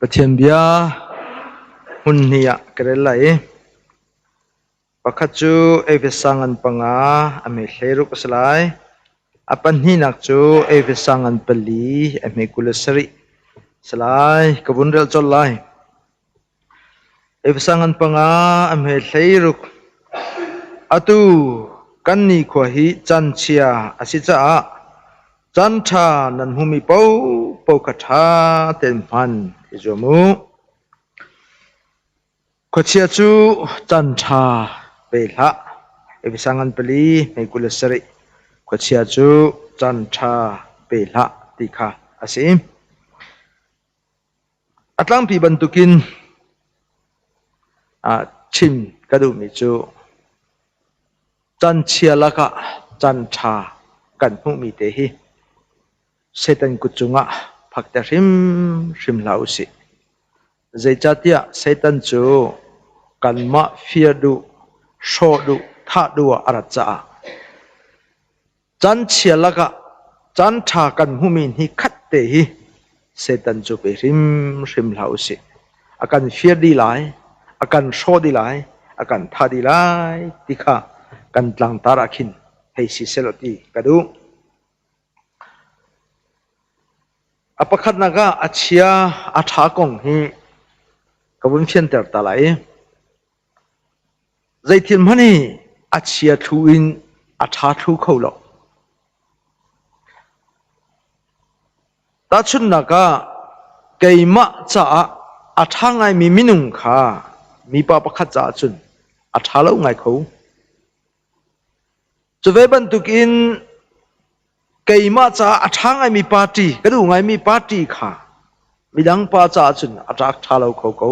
Pathian bia hmun hnih ah ka rel lai i pakhat cu Efesa ngan panga a hme 16 a si lai. A pahnihnak cu Efesa ngan pali a hme 27 a si lai. Ka vun rel colh lai. Efesa ngan panga a hme 16. Atu kan nikhua hi caan chia a si caah Caan ṭha nan hmumi paohpaoh kha ṭha tein hman i zuam u. Khuachia cu caan ṭha pe hlah. Efesa ngan pali hmei 27 Khuachia cu caan ṭha pe hlah ti kha a si. A tlangpi bantukin chim ka duhmi cu Canchia lakah canṭha kan hmuhmi te hi Satan kut cungah phakter hrimhrim hlah usih. Zeicahtiah Satan cu kanmah fir duh, hrawh duh, thah duh ah a rat caah canchia lakah canṭha kan hmuhmi hni khat te hi Satan cu pe hrimhrim hlah usih. A kan fir dih lai, a kan hrawh dih lai, a kan thah dih lai ti kha kan tlangtar ah khin hei si sehlaw ti ka duh. A pakhatnak ah a chia a ṭha kong hi ka vun fianter ta lai. Zeithil hmanh hi a chia thlu in a ṭha thlu kho lo. Tahchunhnak ah, keimah caah a ṭha ngaimi minung kha mipa pakhat caah cun a ṭha lo ngai kho. Cu ve bantukin keimah caah a ṭha ngaimi party, ka duh ngaimi party kha midang pa caah cun a ṭak ṭha lo kho ko.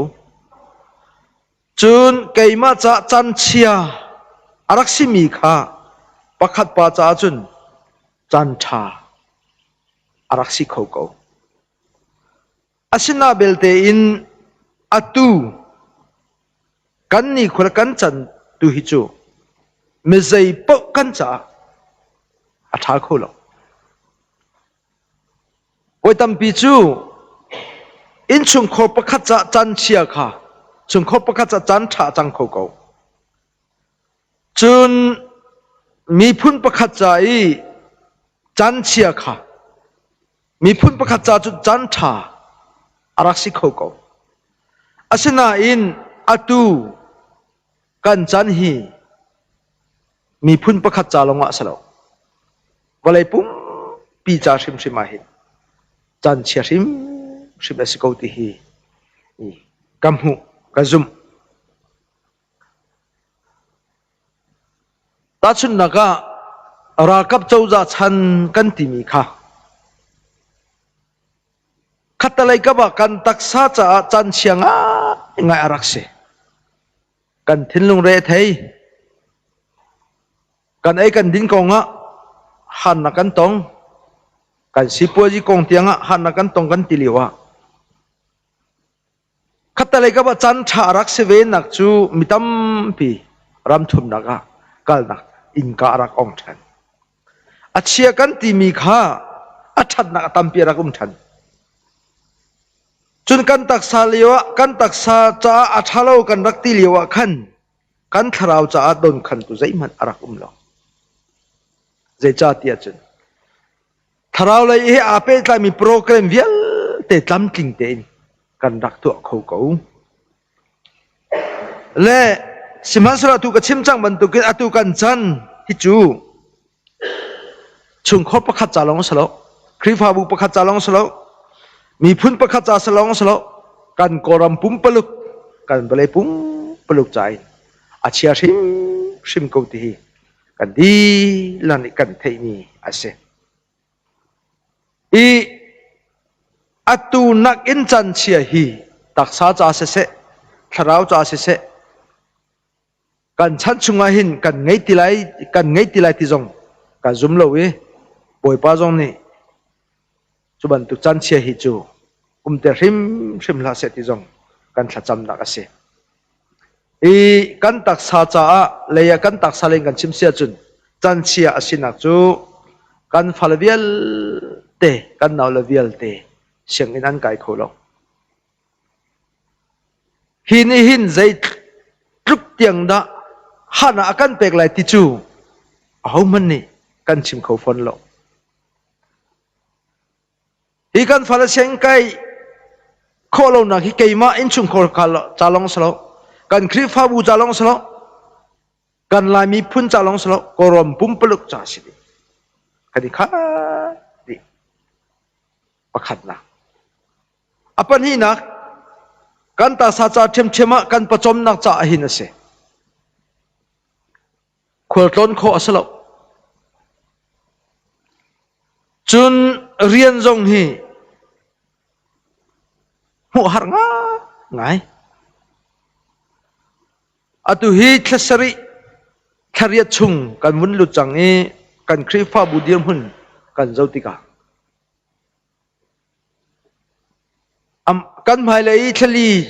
Cun keimah caah canchia a rak simi kha pakhat pa caah cun canṭha a rak si kho ko. Asina belte in atu kan nikhua le kan can tu hi cu mizei paoh kan caah a ṭha kho lo. Voi tampi cu innchungkhar pakhat caah canchia kha chungkhar pakhat caah caan ṭha a cang kho ko. Cun miphun pakhat ca i canchia kha miphun pakhat ca cu caan ṭha a rak si kho ko. Asinain atu kan chan hi miphun pakhat ca lawngah a si lo. Vawlei pumpi ca hrimhrim ah hin caan chia hrimhrim a si ko ti hi ka hmuh, ka zumh. Tahchunhnak ah ralkap cozah chan kan timi kha khattalei kap ah kan taksa caah caan chia ngaingai a rak si. Kan thinlung re a thei. Kan ei kan din kong ah harnak kan tong. Kan sipuazi kong tiang ah harnak kan tong kan ti lio ah Khattalei kap ah caan ṭha a rak si ve nak cu mi tampi ramthumnak ah kalnak innka a rak ong ṭhan. A chia kan timi kha a ṭhatnak a tampi a rak um ṭhan. Cun kan taksa lio ah kan taksa caah a ṭha lo kan rak ti lio ah khan kan thlarau caah donkhantu zeihmanh a rak um lo. Zeicahtiah cun Thlarau lei he aa pehtlaimi program vialte tlamtling tein kan rak tuah kho ko. Le sihmanhsehlaw atu ka chim cang bantukin atu kan chan hi cu chungkhar pakhat ca lawng si lo, Khrihfabu pakhat ca lawng si lo, miphun pakhat ca si lawng si lo, kan Kawlram pumpaluk, kan vawlei pumpaluk ca in a chia hrimhrim ko ti hi kan dihlak nih kan theihmi a si. I atu nakin canchia hi taksa ca siseh, thlarau ca siseh, kan chan chungah hin kan ngei ti lai, kan ngei ti lai ti zong kan zum lo i Bawipa zong nih cu bantuk canchia hi cu um te hrimhrim hlah seh ti zong kan thlacamnak a si. I kan taksa caah lei ah kan taksa lei in kan chim si ahcun canchia a sinak cu kan fale vialte kan naule vialte sianginn an kai kho lo. Hi nih hin zeitluk tiang dah hana a kan pek lai ti cu ahohmanh nih kan chim kho fawn lo. Hi kan fale sianginn kai khawh lonak hi keimah innchungkhar ca lawng si lo, kan Khrihfabu ca lawng si lo, kan Lai miphun ca lawng si lo, Kawlram pumpaluk ca si dih. Kan i khat dih. Pakhatnak. A pahnihnak, kan tasa ca ṭhiamṭhiam ah kan pawcawmnak ca ahhin a si. Khualtlawn khawh a si lo. Cun rian zong hi hmuh har ngai. Atu hi thla sarih, thla riat chung kan vun lut cang i kan Khrihfabu dirhmun kan zoh tikah Kan hmailei i thlali,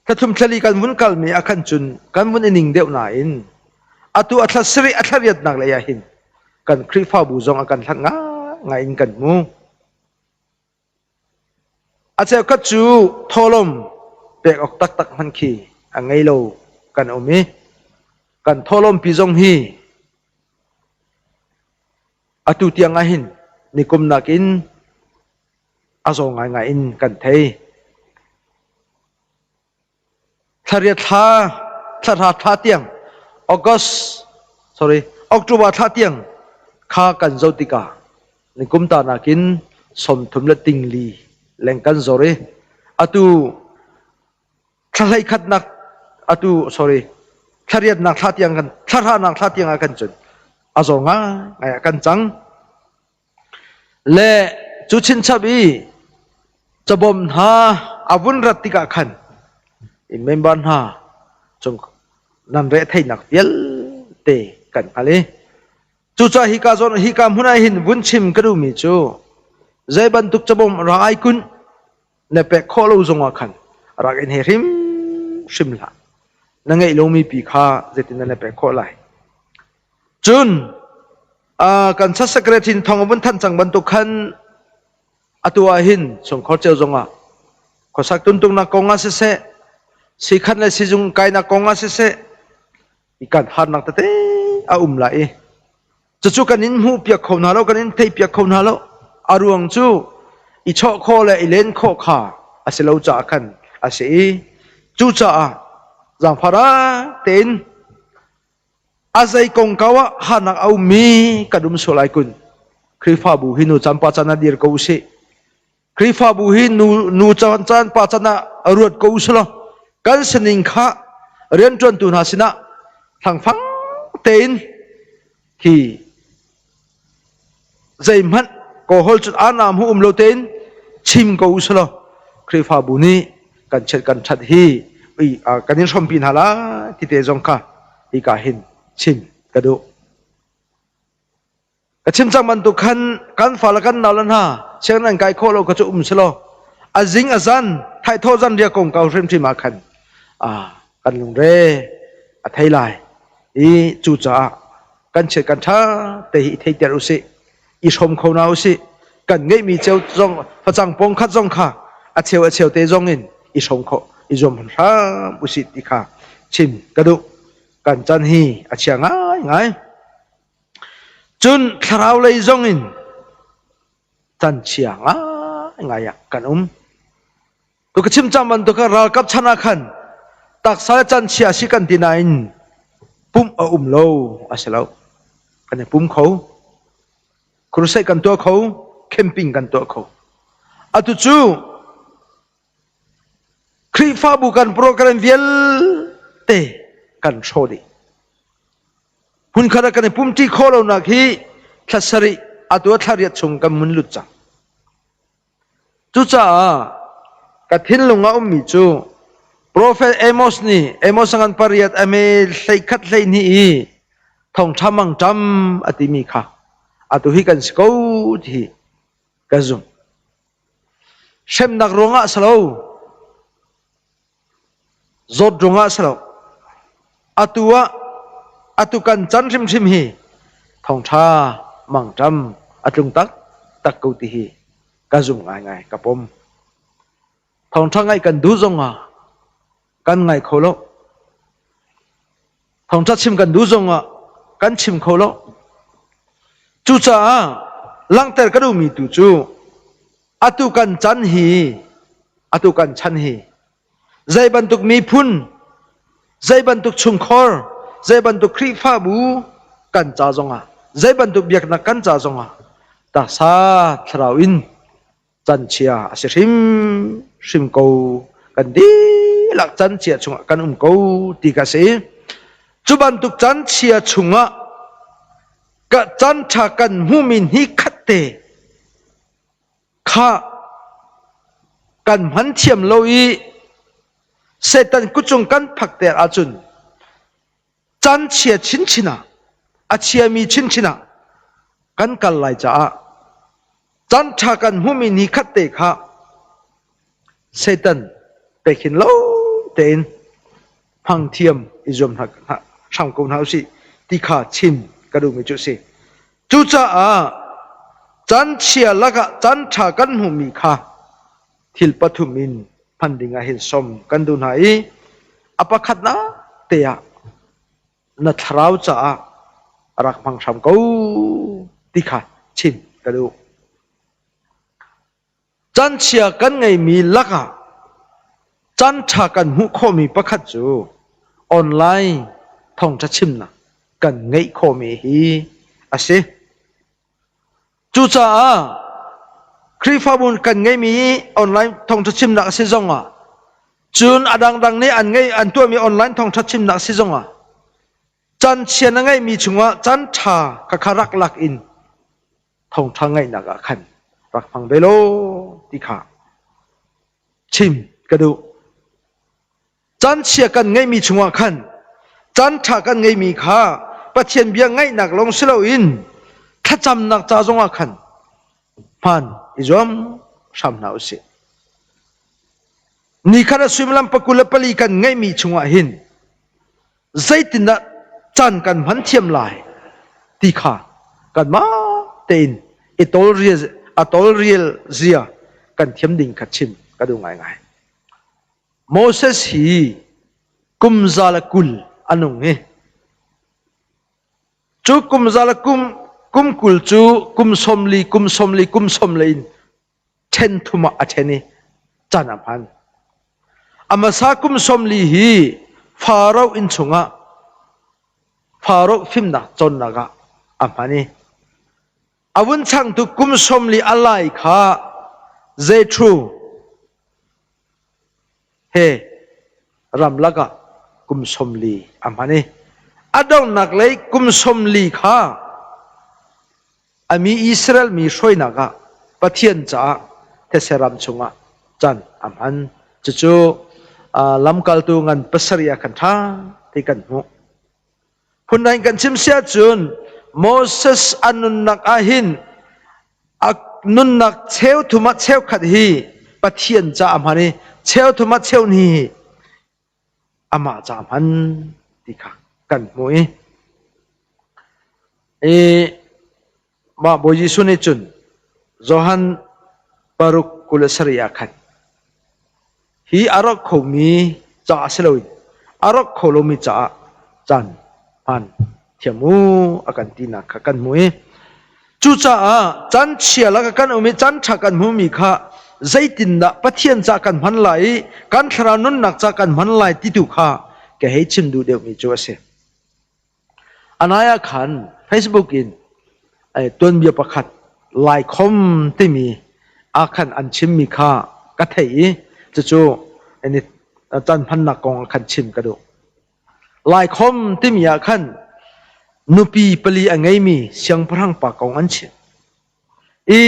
thlathum thlali kan vun kalmi ah khan cun kan vun i ning deuh nain atu a thla sarih a thla riatnak lei ah hin kan Khrihfabu zong a kan hlat ngai in kan hmu. A cheukhat cu thawhlawm pek awk taktak hmanh khi a ngei lo kan um i kan thawhlawmpi zong hi Atu tiang ahhin nikum nakin a zaw ngaingai in kan thei. Thlariat thla, thlahra thla tiang, August, sorry, October thla tiang kha kan zoh tikah nikum ta nakin 30 le tingli leng kan zor i atu thla hleikhatnak atu sorry thla riatnak thla tiang kan thla hranak thla tiang ah kan cun a zaw ngai ah kan cang le cu chinchap i cabawm hna a vun rat tikah khan i member hna cung nan re theihnak vialte kan hngal i cucaah hika zawn hika hmun ah hin vun chim ka duhmi cu zei bantuk cabawm ra ai kun Na pek khawh lo zongah khan rak in he hrimhrim hlah. Na ngeih lomi pi kha zeitin na pek khawh lai. Cun kan church secretary in thong a vun thanh cang bantuk khan atu ah hin chungkhar cio zongah khuasak tuntungnak kong ah siseh, sikhan le sizung kainak kong ah siseh, i kan harnak tete a um lai i cucu kan in hmuh piak kho hna lo kan in theih piak kho hna lo a ruang cu i chawh khawh le i len khawh kha a si lo caah khan a si i cucaah zaangfara tein a zei kongkau ah harnak a ummi kan um sual ai kun Khrihfabu hi nu caan pa caan ah dir ko usih Khrihfabu hi nu, nu caan caan pa can ah ruat ko usulaw kan sining kha rianṭuantu hna sinah hlangfang tein hi zeihmanh kawhol cun anam hu um lo tein chim ko usulaw Khrihfabu nih kan chiat kan ṭhat hi kan in hrawmpi hna lai ti te zong kha hika hin chim ka duh. Ka chim cang bantuk khan kan fale kan nau le hna sianginn an kai khawh lo kha cu um selaw a zing a zan thaithawh zan ria kongkau hrimhrim ah khan kan lungre a thei lai i cucaah kan chiat kan ṭha te hi i theiter usih i hrawm kho hna usih kan ngeihmi ceu zong facang pong khat zong kha a cheu a cheu te zong in i hrawm khawh i zuam hram usih ti kha chim ka duh kan chan hi a chia ngaingai. Cun thlarau lei zongin canchia ngaingai ah kan um. Tu ka chim cang bantuk khan ralkap chan ah khan taksa le canchia si kan ti nain pumh a um lo a si lo. Kan i pum kho. Crusade kan tuah kho, camping kan tuah kho. Atu cu Khrihfabu kan program vialte kan hrawh dih. Hmunkhat ah kan i pumṭi khawh lonak hi thla sarih atu ah thla riat chung kan mun lut cang. Cucaah ka thinlung ah ummi cu Profet Amos nih Amos ngan pariat a me 11 12 i thawngṭha mangṭam a timi kha atu hi kan si ko ti hi ka zumh. Hremnak ruangah si lo, Zawt ruangah si lo. Atu ah atu kan can hrimhrim hi thawngṭha mangṭam a tlung taktak ko ti hi ka zum ngaingai ka pom. Thawngṭha ngaih kan duh zongah. Kan ngai kho lo. Thawngṭha chim kan duh zongah kan chim kho lo. Cucaah langhter ka duhmi tu cu atu kan chan hi atu kan chan hi zei bantuk miphun, zei bantuk chungkhor, zei bantuk Khrihfabu kan ca zongah, zei bantuk biaknak kan ca zongah taksa thlarau in canchia a si hrimhrim ko. Kan dihlak canchia chungah kan um ko ti ka si. Cu bantuk canchia chungah ka canṭha kan hmuhmi hni khat te kha kan hman thiam lo i Satan kutcung kan phakter ahcun can chia chinchin ah a chiami chinchin ah kan kal lai caah can ṭha kan hmuhmi ni khat te kha Satan pekhin lo tein hmang thiam i zuam hna hram ko hna usih ti kha chim ka duhmi cu a si. Cucaah can chia lakah can ṭha kan hmuhmi kha thil pathum in hman ding ah hin som kan duh hna i a pakhatnak te ah na thlarau caah rak hmang hram ko ti kha chim ka duh. Canchia kan ngeimi lakah can ṭha kan hmuh khawhmi pakhat cu online thawngṭha chimnak kan ngeih khawhmi hi a si. Cucaah Khrihfabu kan ngeihmi online thawngṭha chimnak a si zongah cun a dangdang nih an ngei an tuahmi online thawngṭha chimnak a si zongah can chia na ngeihmi chungah can ṭha kha kha rak lak in thawngṭha ngaihnak ah khan rak hmang ve law ti kha chim ka duh. Canchia kan ngeihmi chungah khan canṭha kan ngeihmi kha Pathian bia ngaihnak lawng si loin thlacamnak ca zongah khan hmaan i zuam hram hna u sih. Nikhat a suimilam 24 kan ngeihmi chungah hin zeitindah caan kan hman thiam lai ti kha kanmah tein i tawlrial a tawlrial zia kan thiam ding kha chim ka duh ngaingai. Moses hi kum za le 20 a nung i cu kum za le kum kum 20 cu kum 40 kum 40 kum 40 in ṭhen thum ah a ṭhen i caan a hman. A hmasa kum 40 hi Faro inn chungah Faro fimnak cawnnak ah a hman i a vun changtu kum 40 a lai kha Jethro he ramlak ah kum 40 a hman i a donghnak lei kum 40 kha a mi Israel mi hruainak ah Pathian caah thetse ram chungah can a hman. Cucu lamkaltu ngan pasarih ah khan ṭha ti kan hmuh. Phundang kan chim si ahcun Moses a nunnak ah hin a nunnak cheu thum ah cheukhat hi Pathian ca a hman i cheu thum ah cheu hnih hi amah ca a hman ti kha kan hmuh i i mah Bawi Jesuh nih cun Johan 6:27 ah khan Hi a rawk khomi ca si loin a rawk kho lomi caah caan hmaan thiam u a kan tinak kha kan hmuh i cucaah caan chia lakah kan um i caan ṭha kan hmuhmi kha zeitindah Pathian ca kan hman lai i kan thlarau nunnak ca kan hman lai ti tu kha ka hei chim duh deuhmi cu a si. Anai ah khan Facebook in tuanbia pakhat Laikhom timi ah khan an chimmi kha ka theih i cucu caan hmannak kong ah khan chim ka duh. Laikhom timi ah khan nupi pali a ngeimi siangpahrang pa kong an chim. I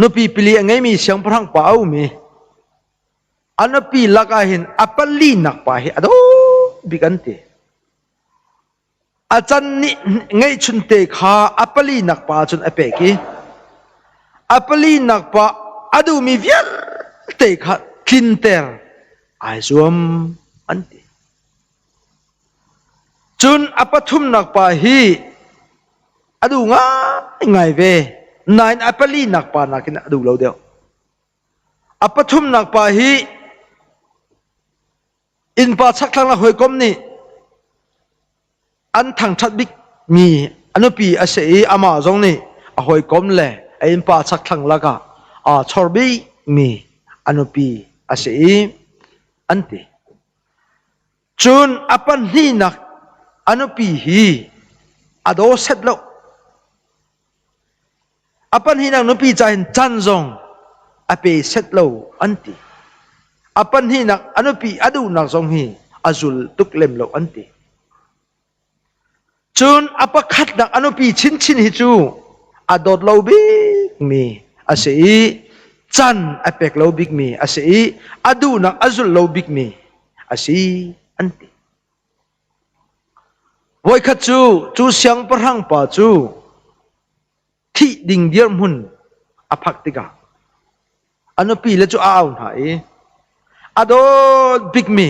nupi pali a ngeimi siangpahrang pa a um i A nupi lakah hin a palinak pa hi a dawt bik an ti. A can nih ngeihchunte kha a palinak pa cun a pek i a palinak pa a duhmi vialte kha tlinter ai zuam an ti. Cun a pathumnak pa hi a duh ngaingai ve nain a palinak pa nakin a duh lo deuh. A pathumnak pa hi Innpa chakthlang le hawikom nih an thangṭhat bikmi a nupi a si i amah zong nih a hawikom le a innpa chakthlang lakah aa chor bikmi a nupi a si i an ti. Cun a pahnihnak a nupi hi a daw set lo. A pahnihnak nupi ca hin can zong a pe set lo an ti. A pahnihnak a nupi a duhnak zong hi a zul tuk lem lo an ti. Cun a pakhatnak a nupi chinchin hi cu a dawt lo bikmi a si i can a pek lo bikmi a si i a duhnak a zulh lo bikmi a si an ti. Voikhat cu cu siangpahrang pa cu thih ding dirhmun a phak tikah a nupi le cu a au hna i a dawt bikmi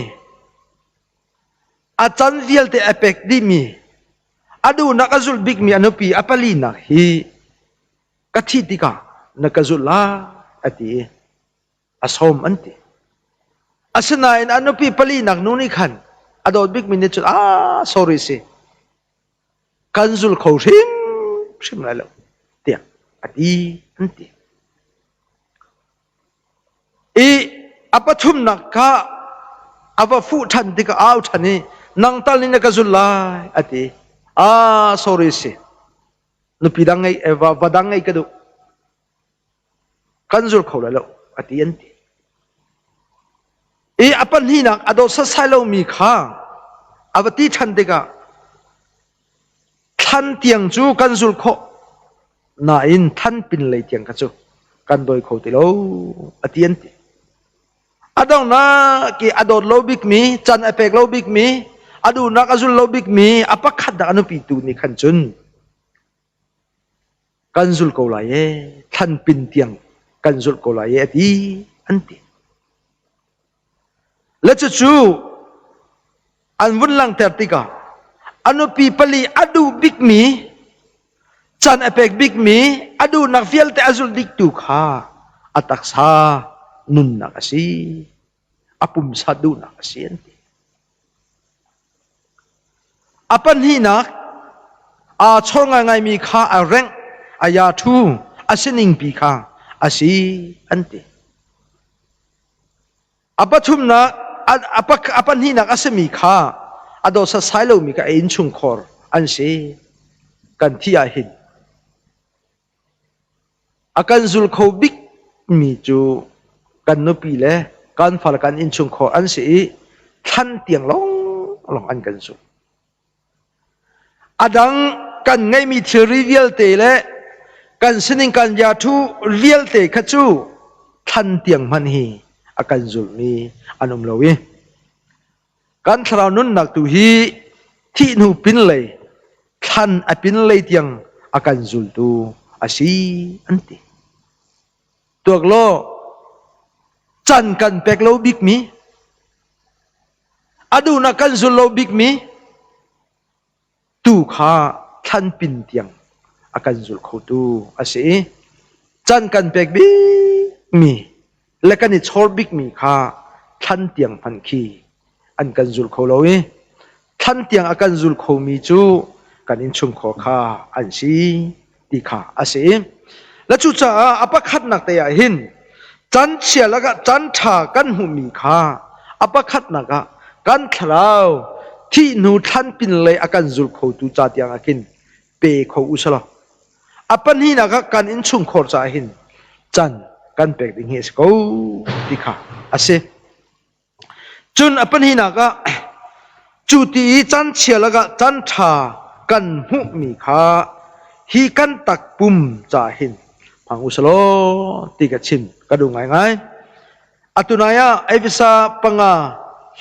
a can vialte a pek dihmi a duhnak a zulh bikmi a nupi a palinak hi ka thih tikah na ka zulh lai a ti i a sawm an ti. Asinain a nupi palinak nu nih khan a dawt bikmi nih cun ah sorry si kan zul kho hrim hrim lai lo tiah a ti an ti. I a pathumnak kha a va fuh ṭhan tikah au ṭhan i nang tal nih na ka zul lai a ti. Ah sorry si nupi dang ngei va, va dang ngei ka duh Kan zul kho lai lo, a ti an ti. I a pahnihnak a dawt setsai lomi kha a va ti ṭhan tikah thlan tiang cu kan zul khawh nain than pin lei tiang kha cu kan dawi kho ti lo a ti an ti. A donghnak i a dawt lo bikmi, can a pek lo bikmi, a duhnak a zul lo bikmi, a pakhat dah a nupi tu nih khan cun kan zul ko lai e thlanpin tiang kan zulh ko lai e a ti an ti le cucu an vun langhter tikah a nupi pali a duh bikmi can a pek bikmi a duhnak vialte a zulh diktu kha a taksa nunnak a si a pumsa duhnak a si an ti A pahnihnak, aa chor ngaingaimi kha a rengh, a yaṭhu, a siningpi kha a si an ti. A pathumnak, a pahnihnak a simi kha a dawt sasai lomi kha a innchungkhar an si. Kan thih ah hin A kan zul kho bikmi cu kan nupi le kan fale kan innchungkhar an si i thlan tiang lawnglawng an kan zul. A dang kan ngeihmi thilri vialte le kan sining kan yathu vialte kha cu thlan tiang hmanh hi a kan zulmi an um lo i Kan thlarau nunnak tu hi thih hnu pinlei, thlan a pinlei tiang a kan zultu a si an ti. Tuak law, can kan pek lo bikmi, a duhnak kan zul lo bikmi, tu kha thlanpin tiang a kan zul khotu a si i can kan pek bikmi le kan i chawr bikmi kha thlan tiang hmanh khi an kan zul kho lo i thlan tiang a kan zul khomi cu kan innchungkhar kha an si ti kha a si. Le cucaah a pakhatnak te ah hin can chia lakah can ṭha kan hmuhmi kha a pakhatnak ah kan thlarau thih hnu thlan pin lei a kan zul khotu ca tiang ah khin pe kho u selaw a pahnihnak ah kan innchungkhar caah hin can kan pek ding hi a si ko ti kha a si. Cun a pahnihnak ah cu ti i canchia lakah canṭha kan hmuhmi kha hi kan takpum caah hin hmang u selaw ti ka chim ka duh ngaingai. Atu nai ah Efesa panga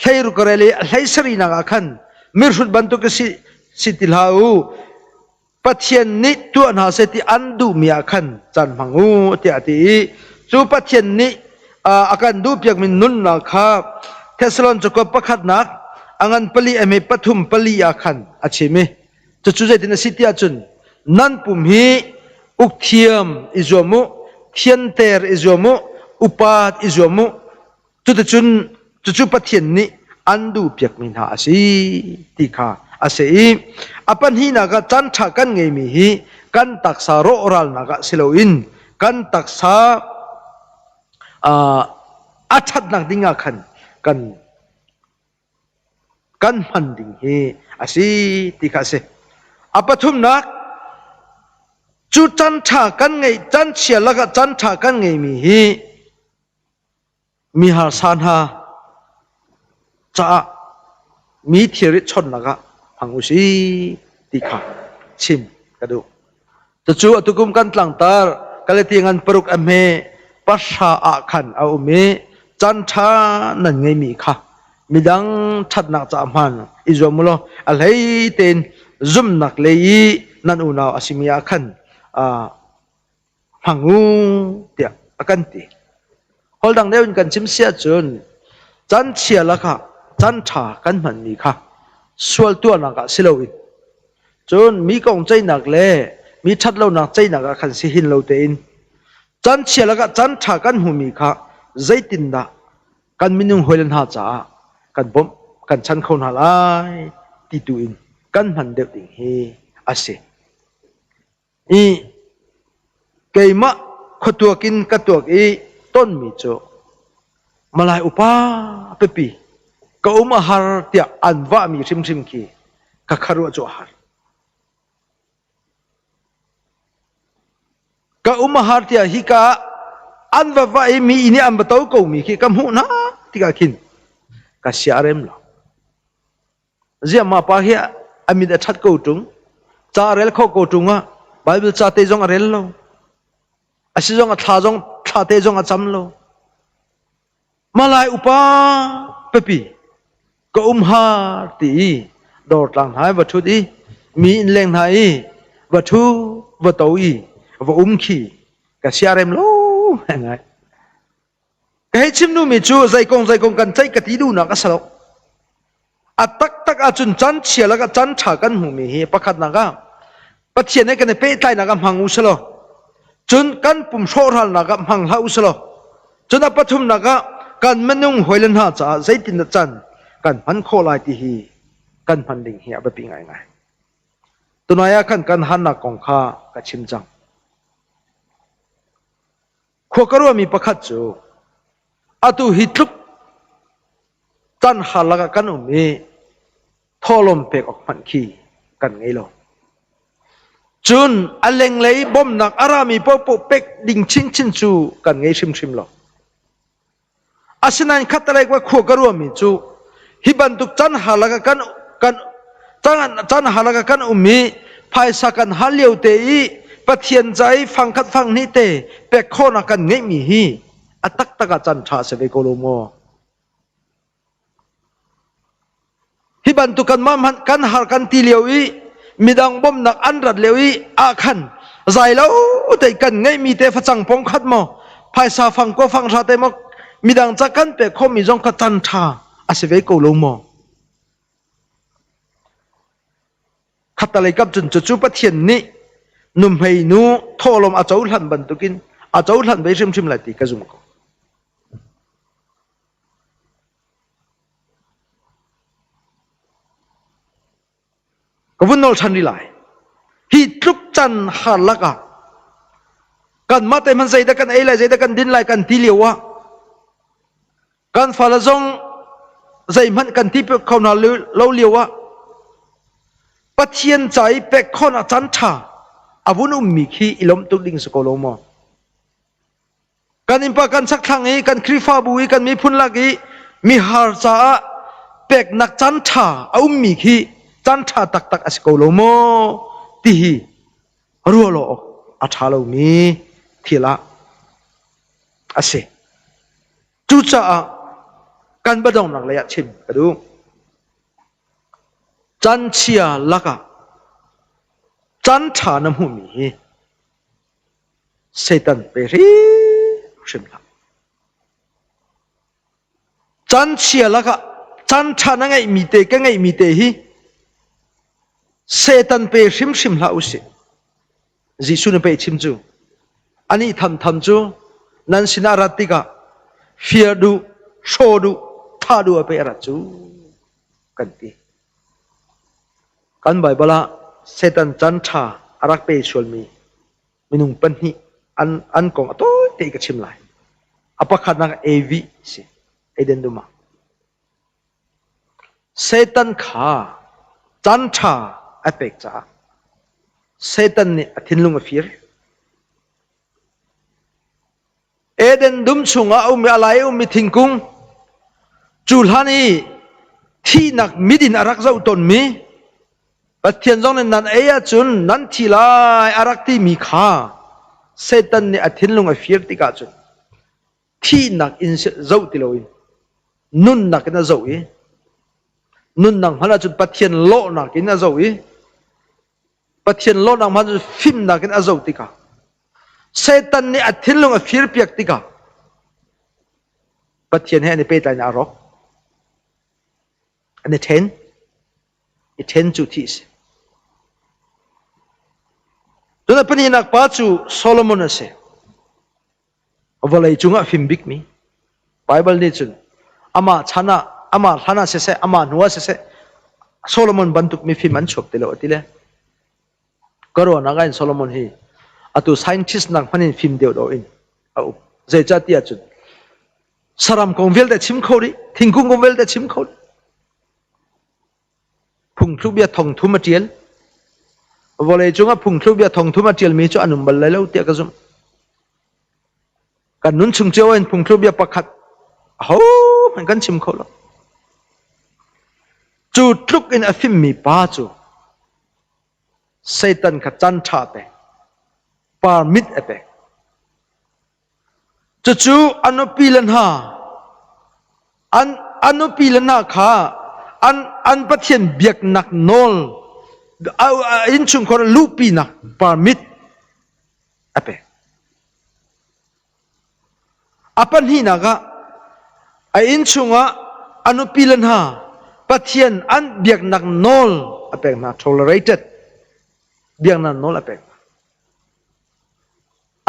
hleiruk rel i hlei sarihnak ah khan mirhrut bantuk si, si ti hlah u. Pathian nih tuah hna seh ti an duhmi ah khan caan hmang u tiah a ti i cu Pathian nih a kan duhpiakmi nunnak kha Thessalon cakuat pakhatnak a ngan pali a hme pathum pali ah khan a chim i cucu zeitin a si tiah cun nan pum hi ukthiam i zuam u thianter i zuam u upat i zuam u cuticun cucu Pathian nih an duh piakmi hna a si ti kha a si i a pahnihnak ah caan ṭha kan ngeimi hi kan taksa rawhralnak ah si loin kan taksa a ṭhatnak ding ah khan kan kan hman ding hi a si ti kha a si. A pathumnak cu caan ṭha kan ngeih caan chia lakah caan ṭha kan ngeimi hi mi harsa hna caah mi thilrit chawnhnak ah hmang u si ti kha chim ka duh. Cucu atukum kan tlangtar Galati ngan paruk a hme pahra ah khan a um i caan ṭha nan ngeimi kha midang ṭhatnak caah hmaan i zuam u law a hlei tein zumhnak lei i nan unau a simi ah khan hmang u tiah a kan ti. Holh dang deuh in kan chim si ahcun caan chia lakah caan ṭha kan hmanmi kha sual tuahnak ah si loin cun mi kong ceihnak le mi ṭhatlonak ceihnak ah khan si hin lo tein caan chia lakah caan ṭha kan hmumi kha zeitindah kan minung hawile hna caah kan bawmh kan chan kho hna lai ti tu in kan hman deuh ding hi a si. I keimah khuatuak in ka tuak i tonmi cu Malay upa pipi ka um a har tiah an vahmi hrimhrim khi ka kharuah cu a har. Ka um a har tiah hika ah an va vah i mi nih an va to komi khi ka hmuh hna tikah khin ka sia a rem lo. Ziah mah pa hi a mit a ṭhat ko ṭung, ca a rel kho ko ṭung ah Bible ca te zong a rel lo. A si zong a thla zong thla te zong a cam lo. Malai upa pipi ka um har ti i dawr tlang hna i va ṭhut i mi inn leng hna i va ṭhu va to i va um khi ka siarem lo ngai. Ka hei chim duhmi cu zeikong zeikong kan ceih ka ti duhnak a si lo. A taktak ahcun caan chia lakah caan ṭha kan hmuhmi hi pakhatnak ah Pathian he kan i pehtlainak ah hmang u si law cun kan pum hrawhralnak ah hmang hlah u si law cun a pathumnak ah kan minung hawile hna caah zeitindah caan kan hman khawh lai ti hi kan hman ding hi a biapi ngaingai. Tunai ah khan kan hannak kong kha ka chim cang. Khua ka ruahmi pakhat cu atu hi tluk can har lakah kan um i thawhlawm pek awk hmanh khi kan ngei lo. Cun a lenglei bawmhnak a rami paohpaoh pek ding chinchin cu kan ngei hrimhrim lo. Asinain khattelei ka khua ka ruahmi cu hi bantuk can har lakah kan kan can har lakah kan um i phaisa kan hal lio te i Pathian ca i fangkhat fanghnih te pek khawhnak kan ngeihmi hi a taktak ah can ṭha a si ve ko lo maw? Hi bantuk kanmah hmanh kan har kan ti lio i midang bawmhnak an rat lio i ah khan zai lo te kan ngeihmi te facang pong khat maw phaisa fang ko fang hra te maw midang ca kan pek khomi zong kha can ṭha a si ve ko lo maw? Khattalei kap cun cucu Pathian nih nuhmei nu thawhlawm a cohlan bantukin a cohlan ve hrimhrim lai ti ka zum ko. Ka vun nawl ṭhan rih lai. Hi tluk can har lakah kanmah te hmanh zeidah kan ei lai, zeidah kan din lai kan ti lio ah kan fale zong zeihmanh kan ti kho hna lo lio ah Pathian ca i pek khawhnak caan ṭha a vun ummi khi i lawmh tuk ding si ko lo maw? Kan innpa kan chakthlang i kan Khrihfabu i kan miphun lak i mihar caah peknak caan ṭha a ummi khi caan ṭha taktak a si ko lo maw ti hi ruah lo awk a ṭha lomi thil ah a si. Cucaah kan biadonghnak lei ah chim ka duh. Caan chia lakah caan ṭha na hmuhmi hi Satan pe hrimhrim hlah. Caan chia lakah caan ṭha na ngeihmi te ka ngeihmi te hi Satan pe hrimhrim hlah usih. Jesuh na pe chim cu. Anih thamtham cu nan sinah rat tikah fir duh, hraw duh, thah duh a pe a rat cu. kan ti. Kan Baibal ah Satan caan ṭha a rak pe sualmi minung pahnih an kong a tawi te ka chim lai. A pakhatnak Evi si, Eden dum ah. Satan kha caan ṭha a pek caah Satan nih a thinlung a fir. Eden dum chungah a ummi a lai a ummi thingkung cu hlan i thihnak mit in a rak zoh tawnmi Pathian zong nih nan ei ahcun nan thi lai a rak timi kha Satan nih a thinlung a fir tikah cun thihnak in zoh ti loin nunnak in a zoh i nunnak hmanh ahcun Pathian lawhnak in a zoh i Pathian lawhnak hmanh cu fimnak in a zoh tikah Satan nih a thinlung a firpiak tikah Pathian he an i pehtlai in a rawk. An i ṭhen. I ṭhen cu thih a si. Cun a pahnihnak pa cu Solomon a si. Vawlei cungah fim bikmi Baibal nih cun amah chan ah amah hlan ah siseh amah hnu ah siseh Solomon bantuk mifim an chuak ti lo a ti le ka ruahnak ah in Solomon hi atu scientist nak hmanh in fim deuh dawh in a um zeicah ti ahcun saram kong vialte chim kho rih thingkung kong vialte chim kho rih Phungthlukbia thongthum a ṭial. Vawleicung ah phungthlukbia thongthum a ṭialmi cu an um bal lai lo tiah ka zumh. Kan nun chung cio in phungthlukbia pakhat ahohmanh kan chim kho lo. Cu tluk in a fimmi pa cu Satan kha can ṭha pek, permit a pek. Cucu a nupi le hna an a nupi le hna kha an an Pathian biaknak nawl innchungkhar luhpinak permit a pek. A pahnihnak ah a innchung ah a nupi le hna Pathian an biaknak nawl a pek hna tolerated biaknak nawl a pek hna.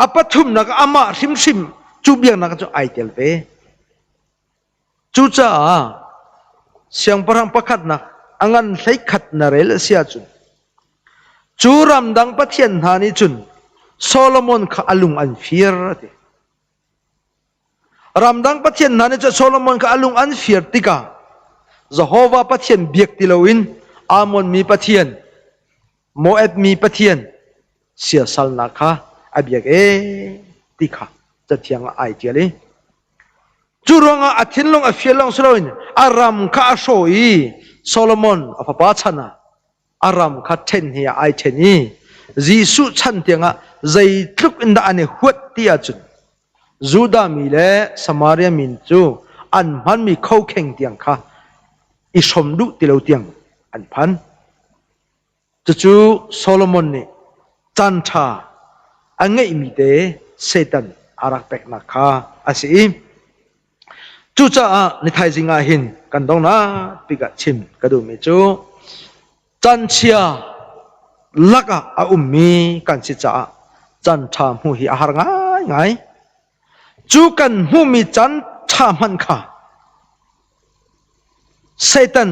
A pathumnak amah hrimhrim cu biaknak cu ai tel ve. Cucaah siangpahrang pakhatnak a ngan hleikhat na rel a si ahcun cu ramdang pathian hna nih cun Solomon kha a lung an fir a ti. Ramdang pathian hna nih cun Solomon kha a lung an fir tikah Jehovah Pathian biak ti loin Ammon mi pathian Moab mi pathian siasalnak kha a biak ee ti kha cathiang ah ai ṭial i cu ruangah a thinlung a fial lawng si loin a ram kha a hrawh i Solomon a fapa chan ah a ram kha ṭhen hi ah ai ṭhen i Jesuh chan tiangah zeitluk in dah an i huat ti ahcun Judah mi le Samaria mi cu an hmanmi khokheng tiang kha i hrom duh ti lo tiang an phan. Cucu Solomon nih caanṭha a ngeihmi te Satan a rak peknak kha a si i cucaah ni thaizing ah hin kan donghnak bik ah chim ka duhmi cu canchia lakah a ummi kan si caah caanṭha hmuh hi a har ngaingai. Cu kan hmuhmi caan ṭha hmanh kha Satan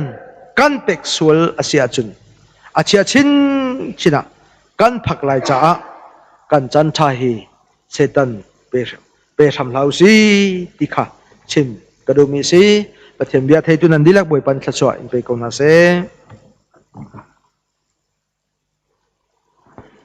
kan pek sual a si ahcun a chia chinchin ah kan phak lai caah kan caan ṭha hi Satan pe hram hlah u si ti kha chim ka duhmi a si. Pathian bia theitu nan dihlak Bawipa nih thluachuah in pe ko hna seh.